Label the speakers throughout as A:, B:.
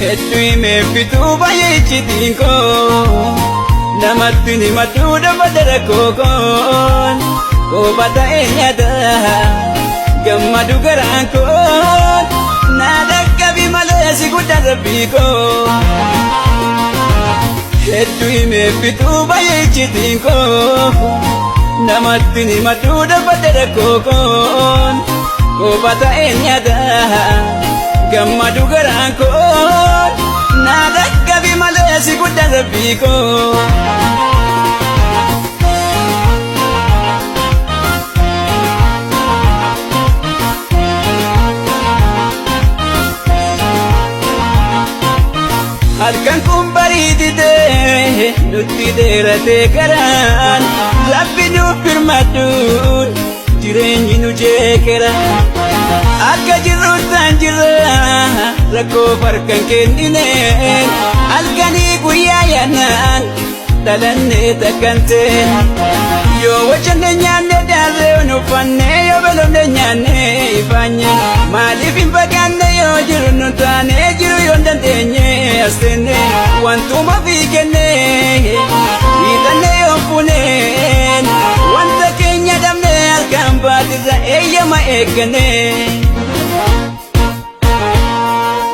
A: Hedduu himee fituu baay'ee iccitiin koo namatti ni maduu dafa rakkoo koon kopha ta'ee nyaata gammadu garaan koon naa dhaqqabi malee si guddaa rabbii koo. Hedduu himee fituu baay'ee iccitiin koo namatti ni maduu dafa rakkoo koon kopha ta'ee nyaata gammadu garaan koon naa dhaqqabi malee si guddaa rabbii koo. Halkan kun bariititee nutti dheeratee karaan Rabbi nuuf birmadhuun jireenyi nu jeeqera. Akka jirruttaan jirra rakkoo farkan kennineen halkanii guyyaa yaannaan dhalannee takkan ta'e. Yoo wajjanne nyaanne daarree nu uffanne yoo beelofne nyaanne ifaanye maaliif hin baqanne yoo jiru nu taane jiru yoo hin dandeenye as teenne wantuma fi kenne hiixanne yoo fuuneen wanta keenya dhabne harkaan baatirra eeyyama eegganne.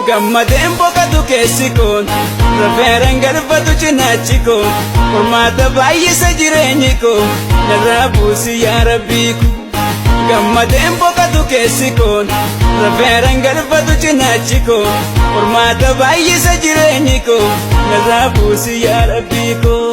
A: Gammadeen boqotu keessi koon rafeeraan galfatu cinaachi koo qormaata baay'isa jireenyi koo narraa buusi yaa rabbii koo. Gammadeen boqotu keessi koon rafeeraan galfatu cinaachi koo qormaata baay'isa jireenyi koo narraa buusi yaa rabbii koo.